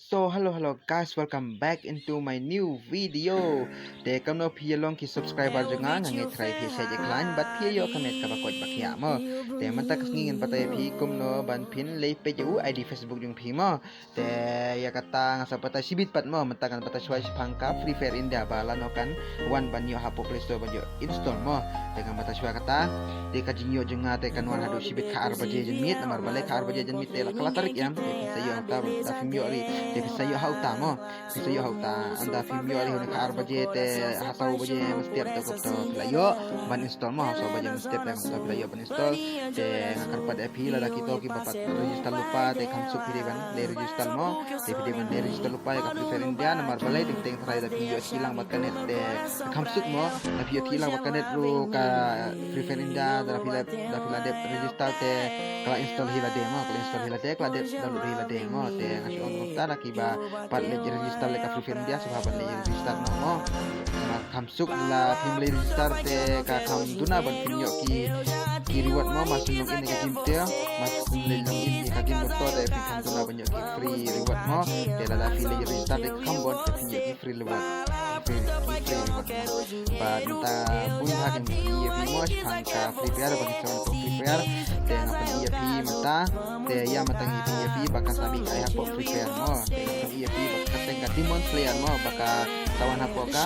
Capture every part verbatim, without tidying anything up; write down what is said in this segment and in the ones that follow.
So hello hello guys, welcome back into my new video. Te kumno phi ïa long ki subscriber jong nga, nga ngeit trai phi sa ïa khlaiñ bad phi ïoh ka met kaba koit ba khiah mo. Te mynta ka sngi ngan batai phi kumno ban phin leit peit ïa u I D Facebook jong phi mo. Te ïa kata nga sa batai shibit pat mo, mynta ngan batai shuwa shaphang ka Free Fire India ba lano kan wan ban ïoh hapoh Play Store ban ïoh install mo. Te ngan batai shuwa kata. Te ka jingïoh jong nga te kan wan haduh shibit kha ar baje janmiet, namar balei kha ar baje janmiet te la kylla tarik ïam. Te phin sa ïoh hangta, da phim ïoh ri, te phin sa ïoh ha uta mo. Phin sa ïoh ha uta, ynda phim ïoh ri ha kha ar baje te ha saw baje mynstep te kumto phi la ïoh ban install mo, ha saw baje mynstep te kumto phi la ïoh ban install. Te nga kyrpad ïa phi lada kito kiba pat register lypa te kham suk phi dei ban leit register mo. Te phi dei ban leit register lypa ïa ka Free Fire India, namar balei teng teng tharai da phi ïoh shiliang bad ka net te kham suk mo. Da phi ïoh shiliang bad ka net ruh ka Free Fire India da phi la, da phi la dep register te ka la install hi lade mo, ka la install hi lade, ka la dep download hi lade mo. Te nga shu ong kumta da kiba pat leit register leh ka Free Fire India sngewbha ban leit register noh mo. Namar kham suk la phim leit register te ka kham duna ban phin ïoh ki, ki reward mo, ma shu login ïa ka game te, ma shu login ïa ka game to te phin kham duna ban ïoh ki free reward mo. Te lada phi leit register te kham bun te phin ïoh ki free reward. Free, free reward mo. Bad mynta bun bha ki ïa phi mo shaphang ka Free Fire, ba ki shu wan hapoh Free Fire. Te nga pyni ïa phi mynta. Te ïa mynta ngi pyni ïa phi ba kan sa mih ai hapoh Free Fire mo. Te nga pyni ïa phi ba ka seng ka Demon Slayer mo, ba ka sa wan hapoh ka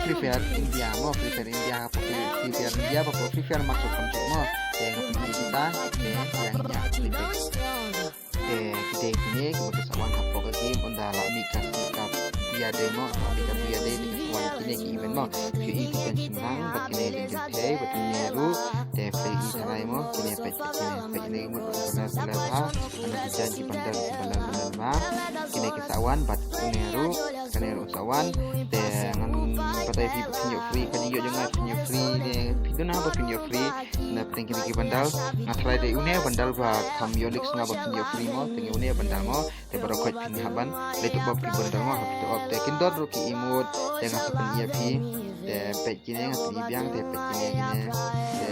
Free Fire India mo, Free Fire India, hapoh Free, Free Fire India, ba hapoh Free Fire Max kumjuh mo. Te nga pyni ïa phi ta, te ïa ngi ïa. Te ki dei kine kiba ki sa wan hapoh ka game, ynda la mih ka, ka Bia Day mo, la mih ka Bia Day te ki sa wan kine ki event mo. Phi ïohi ki jan shynrang bad kine ki jan thei bad kine ruh. Te phi ïohi tharai mo, kine peit, kine peit, kine mut ba ki lar, ki lar bha. Kine ki jan ki bundle, ki bundle, bundle bha. Kine ki sa wan bad kine ruh, kane ruh sa wan. Te ngan batai phi ba phin ïoh free, ka jingïoh jong nga phin ïoh free ne, phi duna ba phin ïoh free. Na pdeng kine ki bundle, nga tharai dei une bundle ba kham ïoh lehse nga ba phin ïoh free mo, te une bundle mo, te baroh khoit phin hap ban leit top up ki bundle mo, hap top up te kin don ruh ki emote, te nga sa pyni ïa phi, te peit kine nga pyni biang, te peit kine, kine, te,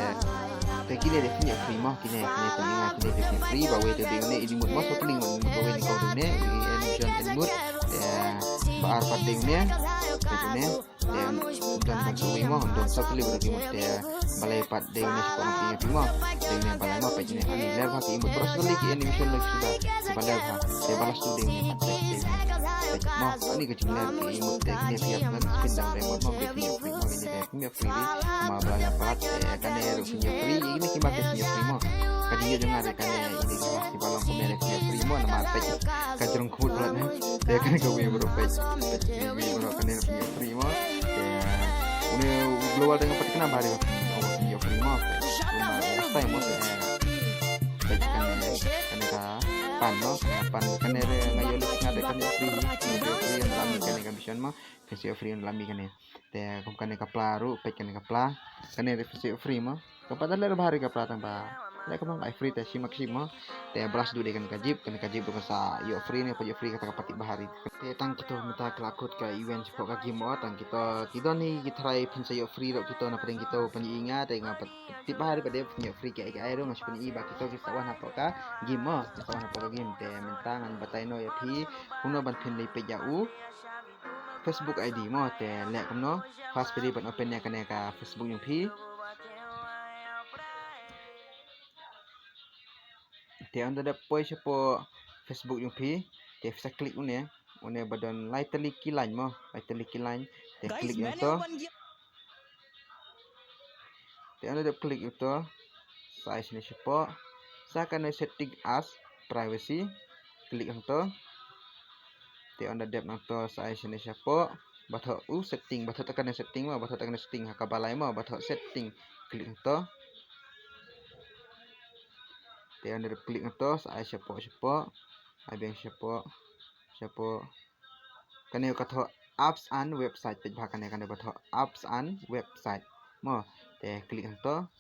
te kine dei phin ïoh free mo, kine, kine pyni nga, kine dei phin free, ba wei te dei une emote mo, sa pynlong mo, ba wei ni ko dei une, animation, emote, te ba ar pat dei une, peit une. Te don ban shu wi mo, don sa kli bro ki mo te balei pat dei ne shu pom phi mo. Dei ne balei mo peit ne ani ler bha ki mo bro sa kli ki animation lagi suda. Balei bha te balei stu dei ne pat dei ne. Mo ani ka jingler ki mo te ne phi ap ngan spin down dei mo mo peit ne phi mo ne phi mo free ma balei pat te kane ru phi free ini ki ma phi free mo. Ka jingïoh jong nga re kane ini ki ma ki balong ko ne phi free mo namar peit ka jrong khmut bad ne. Te kane ka wi bro peit. Wi bro kane phi free mo. Te une global te nga pat kena bari ïoh free mo. Last time mo te peit kane, kane ka pan mo, kane ka pan kane re nga ïoh list nga de kane free, ïoh free ïa lami kane ka mission mo. Phi ïoh free ïa lami kane. Te kum kane ka pla ruh, peit kane ka pla. Kane re phi ïoh free mo. Ka pat da ler bha ri ka pla tang ba. Leh ka bang ai free te shim ak shim mo. Te ba la shu dei kane ka jeep, kane ka jeep ruh ka sa ïoh free ne, pat ïoh free kata ka pat tip bha ri. Te tang kito mynta ka la kut ka event shapoh ka game mo, tang kito ki don hi ki tharai phin sa ïoh free ruh kito na pdeng kito pynïoh ïa nga, te nga pat tip bha ri ba dei phin ïoh free ki ai ki ai ruh, nga shu pyni ba kito ki sa wan hapoh ka game mo, ki sa wan hapoh ka game. Te mynta ngan batai noh ïa phi kumno ban phin leit peit ïa u Facebook I D mo, te leh kumno, first phi dei ban open ïa kane ka Facebook jong phi. Te ynda dep poi shapoh Facebook jong phi, te phi sa click une, une ba don lai tylli ki line mo, lai tylli ki line, te click ïa uto. Te ynda dep click ïa uto, sa ai shane shapoh, sa kane setting as privacy, click ïa uto. Te ynda dep nangto sa ai shane shapoh, ba thoh u setting, ba thoh ta kane setting mo, ba thoh ta kane setting ha kaba lai mo, ba thoh setting, click nangto. Te ynda dep click nangto sa ai shapoh shapoh, ai biang shapoh shapoh. Kane ka thoh apps and website, peit bha kane, kane ba thoh apps and website mo. Te click nangto.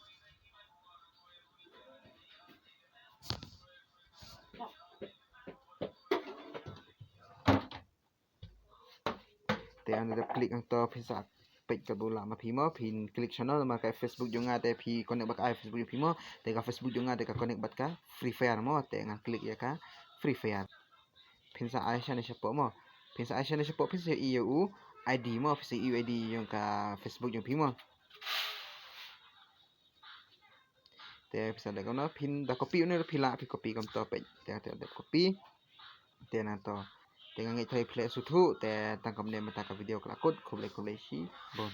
Te ynda dep click nangto phin sa peit ka bula ma phi mo, phin click shano namar ka Facebook jong nga te phi connect bad ka Facebook jong phi mo, te ka Facebook jong nga te ka connect bad ka Free Fire mo, te ngan click ïa ka Free Fire. phin sa ai shane shapoh mo. Phin sa ai shane shapoh, phin sa ïohi ïa u ID mo, phin sa ïohi u ID jong ka Facebook jong phi mo. Te phin sa dep kumno, phin da copy une, phi lah phi copy kumto peit. Te te dep copy. Te nangto. Te nga ngeit thoi phi la sngewthuh, te tang kumne mynta ka video ka la kut, khublei khublei shibun.